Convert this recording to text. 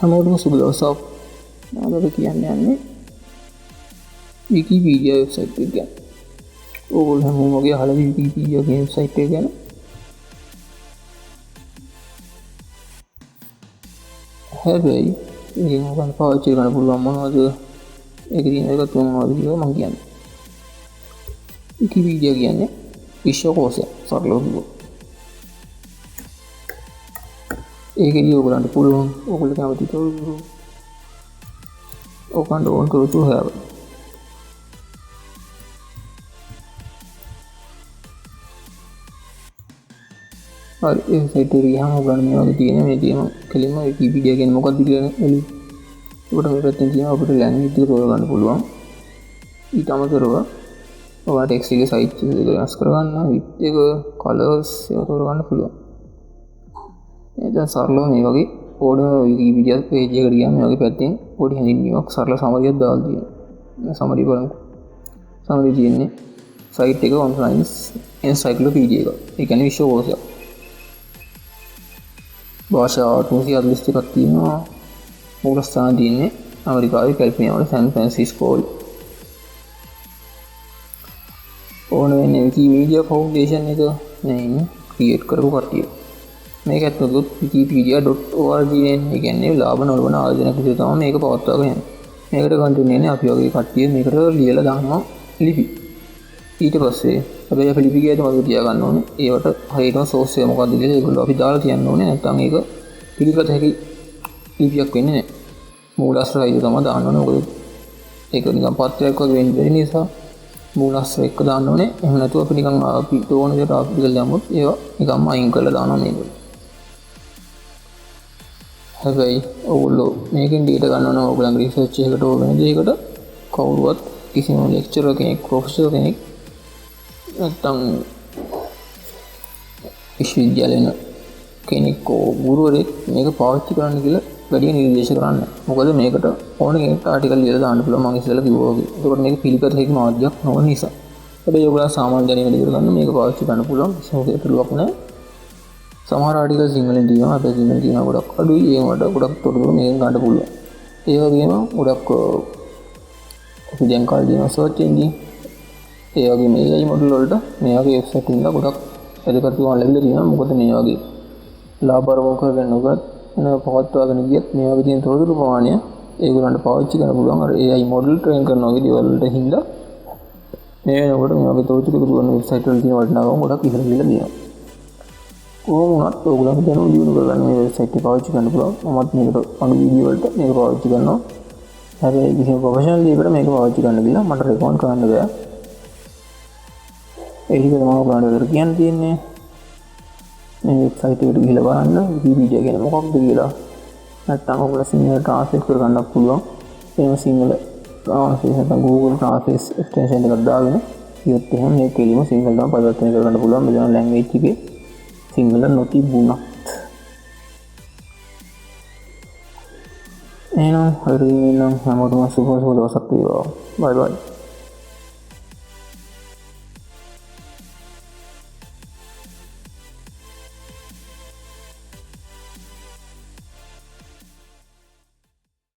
හැමෝටම සුබ දවසක්. අද අපි කියන්න යන්නේ විකිපීඩියා වෙබ්සයිට් එක ගැන. ඕගොල්ලෝ හැමෝම වගේ අහලා විකිපීඩියා කියන වෙබ්සයිට් එක ගැන. හැබැයි මේකෙන් ඔයගොල්ලන්ට පාවිච්චි කරන්න පුළුවන් මොනවද? ඒකේ තියෙන එක තුන මොනවද කියලා මම කියන්නේ. විකිපීඩියා කියන්නේ විශ්වකෝෂයක් සරලව කිව්වොත්. ඒකෙදි ඔයගොල්ලන්ට පුළුවන් ඔයගොල්ලෝ කැමති තොරතුරු ඔයගොල්ලන්ට ඕන තොරතුරු හොයාගන්න. හරි, ඒ සයිට් එකට ගියාම ඔයගොල්ලන්ට මේ වගේ තියෙන මේ තියෙන කෙලින්ම විකිපීඩියා කියන්නේ මොකක්ද කියලා එළිය. ඒකට මේ පැත්තෙන් තියෙන අපිට ලැන්ග්වේජ් එක තෝරගන්න පුළුවන්. ඊට අමතරව ඔයාලා ටෙක්ස්ට් එකේ සයිස් එක වෙනස් කරගන්න, විඩ්ත් එක, කලර්ස් ඒවා තෝරගන්න පුළුවන්. එතන සරලව මේ වගේ ඕනම විකිපීඩියා පේජ් එකකට ගියාම මේ වගේ පැත්තෙන් පොඩි හැඳින්වීමක් සරල සමරියක් දාලා තියෙනවා. මේ සමරිය බලමුකෝ. සමරිය තියෙන්නේ සයිට් එක ඔන්ලයින් එන්සයික්ලෝපීඩියා එක. ඒ කියන්නේ විශ්වකෝෂයක්. භාෂා 342ක් තියෙනවා. මූලස්ථාන තියෙන්නේ ඇමරිකාවේ කැලිෆෝනියා වල සෑන් ෆ්‍රැන්සිස්කෝ වල. ඕන වෙන්නේ විකිමීඩියා ෆවුන්ඩේෂන් එක නේ ක්‍රියේට් කරපු කට්ටිය. මේක ඇත්තටම wikipedia.org නේ. ඒ කියන්නේ ලාභ නොලබන ආයතනයක් විදිහට තමයි මේක පවත්වාගෙන යන්නේ. මේකට කන්ටිනියු වෙන්නේ අපි වගේ කට්ටිය මේකට ලියලා දානවා ලිපි. ඊට පස්සේ හැබැයි අපි ලිපි කියද්දි මතක තියාගන්න ඕනේ ඒවට හරියටම සෝස් එක මොකද්ද කියලා ඒගොල්ලෝ අපි දාලා තියන්න ඕනේ. නැත්නම් ඒක පිළිගත හැකි ලිපියක් වෙන්නේ නැහැ. මූලාශ්‍රය තමයි දාන්න ඕනේ. මොකද ඒක නිකන් පත්‍රයක් වගේ වෙන්න බැරි නිසා මූලාශ්‍රය එක්ක දාන්න ඕනේ. එහෙම නැතුව අපි නිකන් අපි ඕන විදිහට ආර්ටිකල් දැම්මොත් ඒවා නිකම්ම අයින් කරලා දානවා මේගොල්ලෝ. හැබැයි ඔයගොල්ලෝ මේකෙන් ඩේටා ගන්න ඕන ඔයගොල්ලන්ගේ රිසර්ච් එකකට හෝ වෙන දෙයකට කවුරුවත් කිසිම ලෙක්චරර් කෙනෙක්, ප්‍රොෆෙසර් කෙනෙක් නැත්නම් විශ්වවිද්‍යාලේ කෙනෙක් හෝ ගුරුවරයෙක් මේක පාවිච්චි කරන්න කියලා වැඩි නිර්දේශ කරන්නේ නැහැ. මොකද මේකට ඕන කෙනෙක්ට ආටිකල් ලියලා දාන්න පුළුවන් මම ඉස්සෙල්ලා කිව්වා වගේ. එතකොට මේක පිළිගත හැකි මාධ්‍යයක් නොවන නිසා. හැබැයි ඔයගොල්ලෝ සාමාන්‍ය දැනීම ඉදිරියට ගන්න මේක පාවිච්චි කරන්න පුළුවන් කිසිම ගැටලුවක් නැහැ. සමහර ආටිකල් සිංහලෙන් තියෙනවා. හැබැයි සිංහලෙන් තියෙනවා ගොඩක් අඩුයි. ඒ වුණාට ගොඩක් තොරතුරු මේකෙන් ගන්න පුළුවන්. ඒ වගේම ගොඩක් අපි දැන් කාලේ තියෙන සර්ච් එන්ජින් ඒ වගේම AI model වලට මේ වගේ වෙබ්සයිට් වලින් ගොඩක් වැදගත්කම ලැබිලා තියෙනවා. මොකද මේ වගේ ලාභ අරමුණු කරගෙන නොගත් වෙන පවත්වාගෙන ගියත් මේ වගේ තියෙන තොරතුරු ප්‍රමාණය ඒගොල්ලන්ට පාවිච්චි කරන්න පුළුවන්. අර AI model train කරන වගේ දේවල් වලට හින්දා මේ වෙනකොට මේ වගේ තොරතුරු එකතු කරන වෙබ්සයිට් වල තියෙන වටිනාකම ගොඩක් ඉහළ ගිහිල්ලා තියෙනවා. කොහොම වුණත් ඔයගොල්ලන්ගේ දැනුම දියුණු කරගන්න මේ වෙබ්සයිට් එක පාවිච්චි කරන්න පුළුවන්. මමත් මේකට මගේ වීඩියෝ වලට මේක පාවිච්චි කරනවා. හැබැයි කිසිම ප්‍රොෆෙෂනල් දෙයකට මේක පාවිච්චි කරන්න කියලා මට රෙකමන්ඩ් කරන්න බෑ. ඒ ටික තමයි ඔයගොල්ලන්ට විතර කියන්න තියෙන්නේ. මේ වෙබ්සයිට් එකට ගිහලා බලන්න විකිපීඩියා කියන්නේ මොකක්ද කියලා. නැත්නම් ඔයගොල්ලෝ සිංහල ට්‍රාන්ස්ලේට් කරගන්නත් පුළුවන්. එහෙම සිංහල ට්‍රාන්ස්ලේට් නැත්නම් Google Translate extension එකක් දාගෙන ගියොත් එහෙම මේ කෙලිම සිංහල තමයි පරිවර්තනය කරගන්න පුළුවන්. මෙතන ලැන්ග්වේජ් එකේ සිංහල නොතිබුණත්. එහෙනම් හරි නම් හැමෝටම සුබ සුබ දවසක් වේවා. බයි බයි.